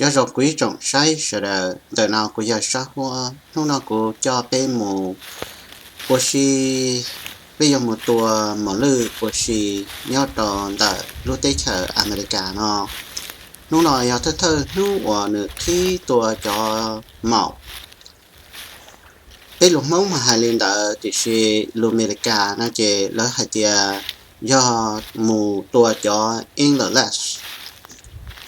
Nyob zoo kuv ib tsoom saib sawv daws, ntawm no kuv yog Sab Huab. Hnub no kuv coj peb mus ua si, peb yuav mus tua mos lwj ua si nyob rau ntawm lub teb chaws Amelikas no. Hnub no yog thawj thawj hnub uas nws qhib tua cov maum. Peb lus Hmoob mas hais li ntawd, tiam sis lus Amelikas no ces lawv hais tias yog mus tua cov English,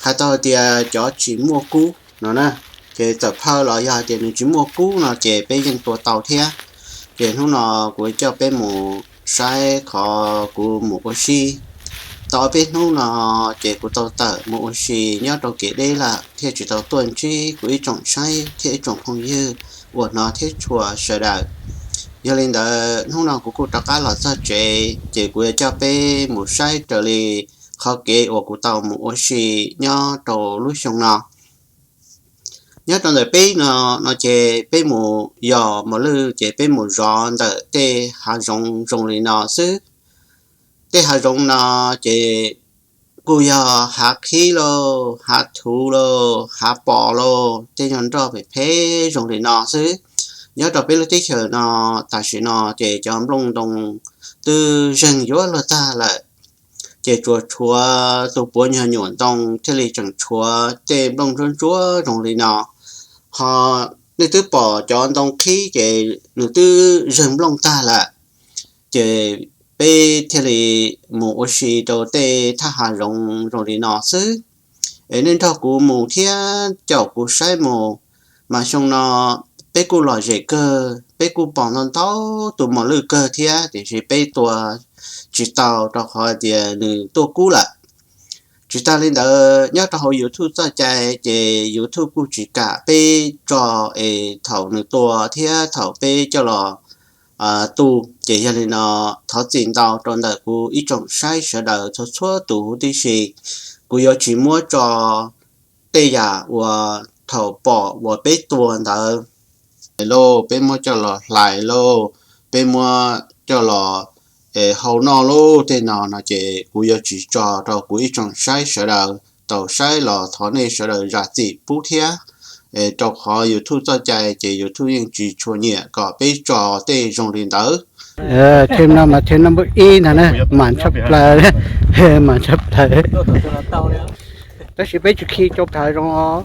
hais tau hais tias cov tsis muaj kub no na. Ces txawm phaw los yog hais tias nws tsis muaj kub no ces peb yeej tua tau thiab. Ces hnub no kuv coj peb mus saib qhov kuv mus ua si. Tau ob peb hnub no ces kuv tau tawm mus ua si nyob rau kev deb lawm thiaj tsis tau tuaj ntsib kuv ib tsoom saib thiab ib tsoom phooj ywg uas hnov thiab tshua sawv daws. Yog li ntawd hnub no kuv kuj rov qab los txog tsev ces kuv yuav coj peb mus saib raws li qhov kev uas kuv tau mus ua si nyob rau lub xyoo no. Nyob rau ntawm peb no, no ces peb mus yos mos lwj ces peb mus zov ntawm tej hav zoov zoo li no xwb. Tej hav zoov no ces kuj yog hav qhib lauj, hav thuv lauj, hav pos lauj, tej nyuag nroj phem phem zoo li no xwb. Nyob rau peb lub teb chaws no tam sim no ces cov nplooj ntoo twb zeeg yuav luag tag lawm, ces tsuas tshuav tus puav nyuag nyuam ntoo thiaj li tseem tshuav tej nplooj ntsuab ntsuab zoo li no. Ho nej twb pom cov ntoo qhib ces nws twb zeeg nplooj tag lawm, ces peb thiaj li mus ua si rau tej thaj hav zoov zoo li no xwb. Es nej nrog kuv mus thiab caum kuv saib mus, mas xyoo no peb kuj lom zem kawg, peb kuj pom ntau ntau tus mos lwj kawg thiab, tiam sis peb tua tsis tau rau qhov tias nws tuaj kub lawm. Tsis tas li ntawd, nyob rau hauv YouTube txoj cai ces YouTube kuj tsis kam peb tso es thaum nws tua thiab thaum peb coj los tu. Ces yog li no, thov txim ntau rau ntawm kuv ib tsoom saib sawv daws txhua txhua tus huv tib si. Kuv yuav tsis muab tso tej yam uas thaum pom uas peb tua ntawd lauj, peb muab coj los hlais lauj, peb muab coj los hau noj lauj, tej no no ces kuv yuav tsis tso rau kuv ib tsoom saib sawv daws tau saib los thov nej sawv daws zam txim pub thiab. Rau qhov YouTube txoj cai ces YouTube yeej tsis tshua nyiam kom peb tso tej zoo li ntawd. Them no mas them no npawb ib ntag na, mam tshaj plaws, mam tshaj plaws. Tab sis peb tsis khi cau khav zoo os,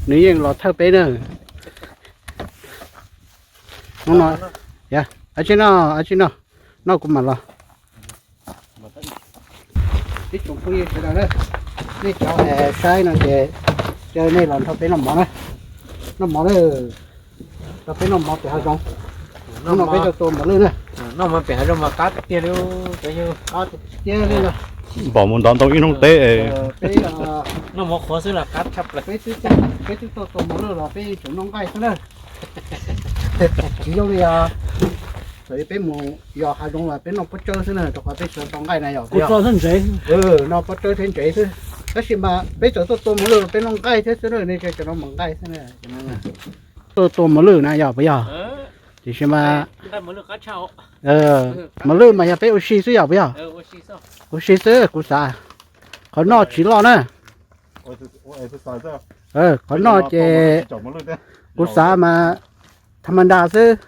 nws yeej los thawj peb na. Hnub no, a tsi no, a tsi no, noj kuv mam los. Ib tsoom phooj ywg sawv daws na, nej cov saib no ces caw nej los nrog peb noj mov na. Noj mov lawm, nrog peb noj mov pem hav zoov. Hnub no peb tau tua mos lwj na. Noj mov pem hav zoov mas qab tiag li, qab tiag li. Npaum mus ntov ntoo ib hnub teb. Peb noj mov qhuav xwb los qab tshaj plaws. Peb twb tau tua mos lwj los peb tseem noj nqaij xwb na. Tsis zoo li os, txawm peb mus yos hav zoov los peb noj pob tsawb xwb na, rau qhov peb tsis tau nqaij na yom. Noj pob tsawb thiab ntsev xwb. Tab sis mas peb txawm tuaj tua mos lwj los peb noj nqaij thiab xwb na, nej cov no mas nqaij xwb na. Tuaj tua mos lwj na yom puas yog? Tiam sis mas mos lwj mas yog peb ua si xwb yom puas yog? Ua si xwb kuv xav. Qhov noj tsis loj na. Qhov noj ces kuv xav mas tha ma nda xwb.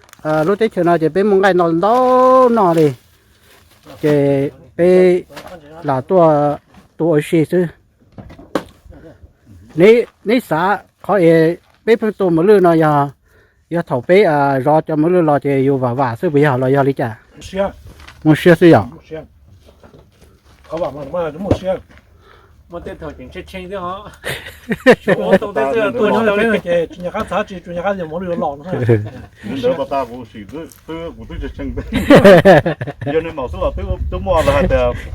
Lub teb chaws no ces peb muaj nqaij ntau ntau noj li, ces peb lam tuaj tua ua si xwb. Neb xav qhov es peb pheej tua mos lwj no yog, yog thaum peb zov cov mos lwj los ces yus vam vam xwb puas yog los yog li cas? Muaj siab xwb yom.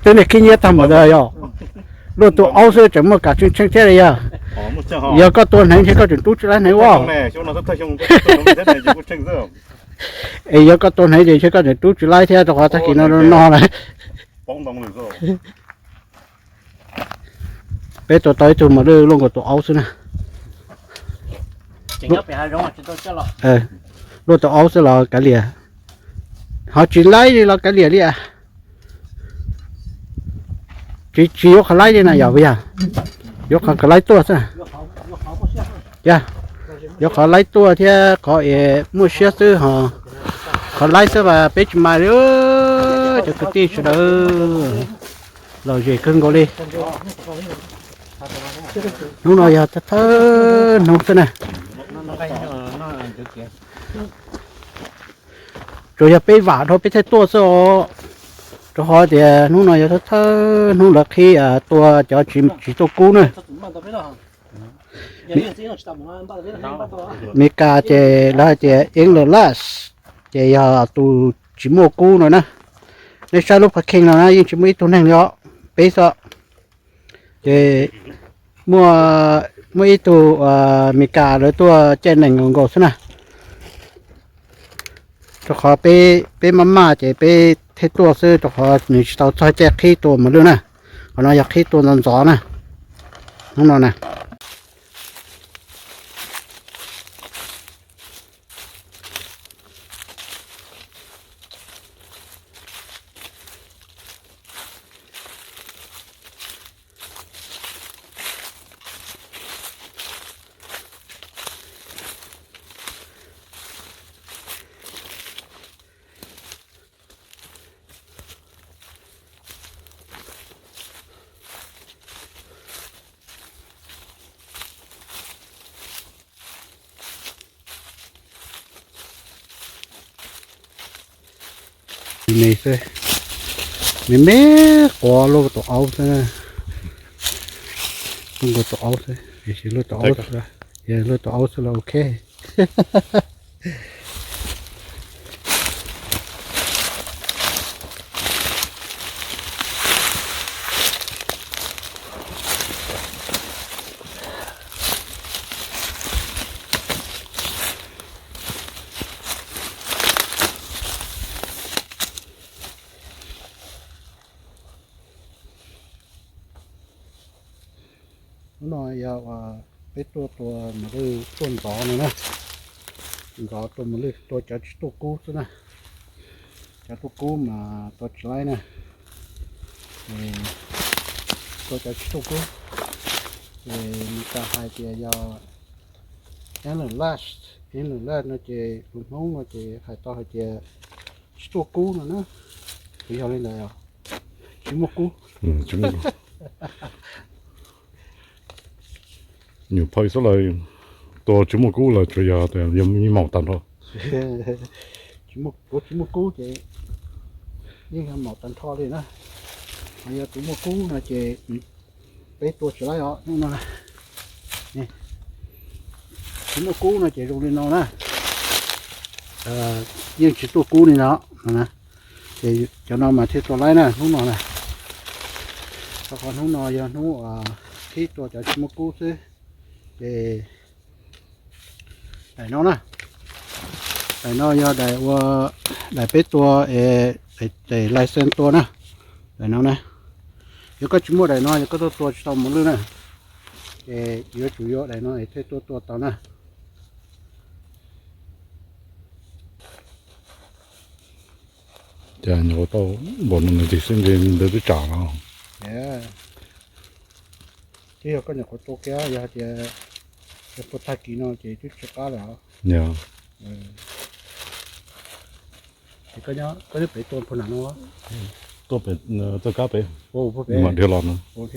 Twb niag khib nyiab tag npaum ntawd yog, luaj tus aub xwb tseem muaj kam tsheej tsheej thiab li yog. Yog koj tua hneev ntshe koj tseem rub tsis laib hneev ua. Es yog koj tua hneev ces ntshe koj tseem rub tsis laib thiab rau qhov tag kis no no lawm. Peb tua tau ib tug mos lwj luaj nkaus tus aub xwb na. Luaj tus aub xwb los kav liam, ho tsis laib li los kav liam li. Tsis, tsis yuav qhov laib li na yom puas yog? Yuav qhov kav laib tuaj xwb. Yog, yog qhov laib tuaj thiab qhov es muaj siab xwb ho, qhov laib xwb mas peb tsis mas li. Cov kwv tij sawv daws, lom zem kawg nkaus li. Hnub no yog thawj thawj hnub xwb na. Tsuas yog peb vam dhau peb thiaj tuaj xwb os. Rau qhov tias hnub no yog thawj thawj hnub lawv qhib tua cov tsis tuaj kub na. Meskas ces lawv hais tias English Last, ces yog tus tsis muaj kub no na. Nej saib lub pha kheej no na yeej tsis muaj ib tug neeg li os, peb xwb. Ces muaj, muaj ib tug Meskas lawv tuaj caij nees nkaus nkaus xwb na. Rau qhov peb, peb maj maj ces peb thiaj tuaj xwb, rau qhov nws tsis tau txog caij qhib tua mos lwj na. Qhov no yog qhib tua ntxov ntxov na, hnub no na. Me xwb, me me quav luaj tus aub xwb, luaj tus aub xwb, luaj tus aub xwb, luaj tus aub xwb los ok. Hnub no yog uas peb tuaj tua mos lwj tuaj ntxov no na, ntxov tua mos lwj tua cov tsis tuaj kub xwb na. Cov tuaj kub mas tua tsis laib na, tua cov tsis tuaj kub. Ces nws tau hais tias yog English Last, English Last no ces lus Hmoob no ces hais tau hais tias tsis tuaj kub no na. Kuv yog li ntawd, tsis muaj kub. Nyuam phaj xab lawm, tua tsis muaj kub los tsuas yog tias yog me maum tag nrho. Kuv tsis muaj kub ces yeej yog maum tag nrho li na. Yog tus muaj kub no ces peb tua tsis laib os hnub no. Tsis muaj kub no ces zoo li no na, yeej tsis tuaj kub li no. Ces cov no mas thiaj tua laib na hnub no na. Rau qhov hnub no yog hnub qhib tua cov tsis muaj kub xwb. Ces daim no na, daim no yog daim ua, daim peb tua es, daim license tua na. Daim no na, yog koj tsis muaj daim no yog koj tuaj tua tsis tau mos lwj na. Es yuav tsum yuav daim no es thiaj tuaj tua tau na. Cas nyuam qhuav tau npaum no ntsis xwb ntshe ntawd twb tsam no. Twb yog koj nyuam qhuav tua kiag, yog hais tias yog tua tag kis no ces twb tsis qab lawm os. Ces koj nyob pem tua puag nram no, tua pem txoj kab pem, mam dhia los no. Koj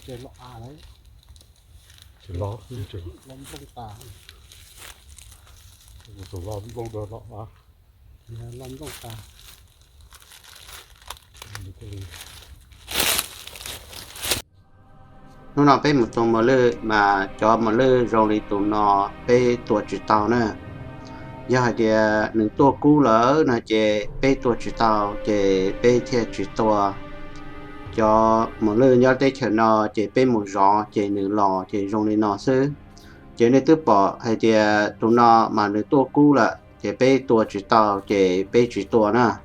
ces los av lawm. Los nplooj tas. Tus los nplooj dua los av. Los nplooj tas. Hnub no peb mus tua mos lwj mas cov mos lwj zoo li tus no peb tua tsis tau na. Yog hais tias nws tuaj kub lawm no ces peb tua tsis tau ces peb thiaj tsis tua. Cov mos lwj nyob teb chaws no ces peb mus zov ces nws los ces zoo li no xwb. Ces nej twb pom hais tias tus no mas nws tuaj kub lawm, ces peb tua tsis tau ces peb tsis tua na,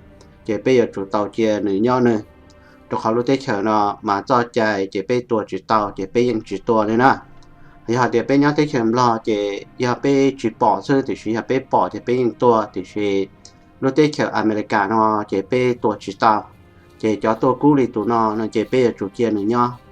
ces peb yuav tsum tau cia nws nyob nws, rau qhov lub teb chaws no mas txoj cai ces peb tua tsis tau ces peb yeej tsis tua li na. Yog hais tias peb nyob teb chaws Nplog ces yog peb tsis pom xwb, tiam sis yog peb pom ces peb yeej tua, tiam sis lub teb chaws Amelikas no ces peb tua tsis tau, ces cov tuaj kub li tus no no ces peb yuav tsum cia nws nyob.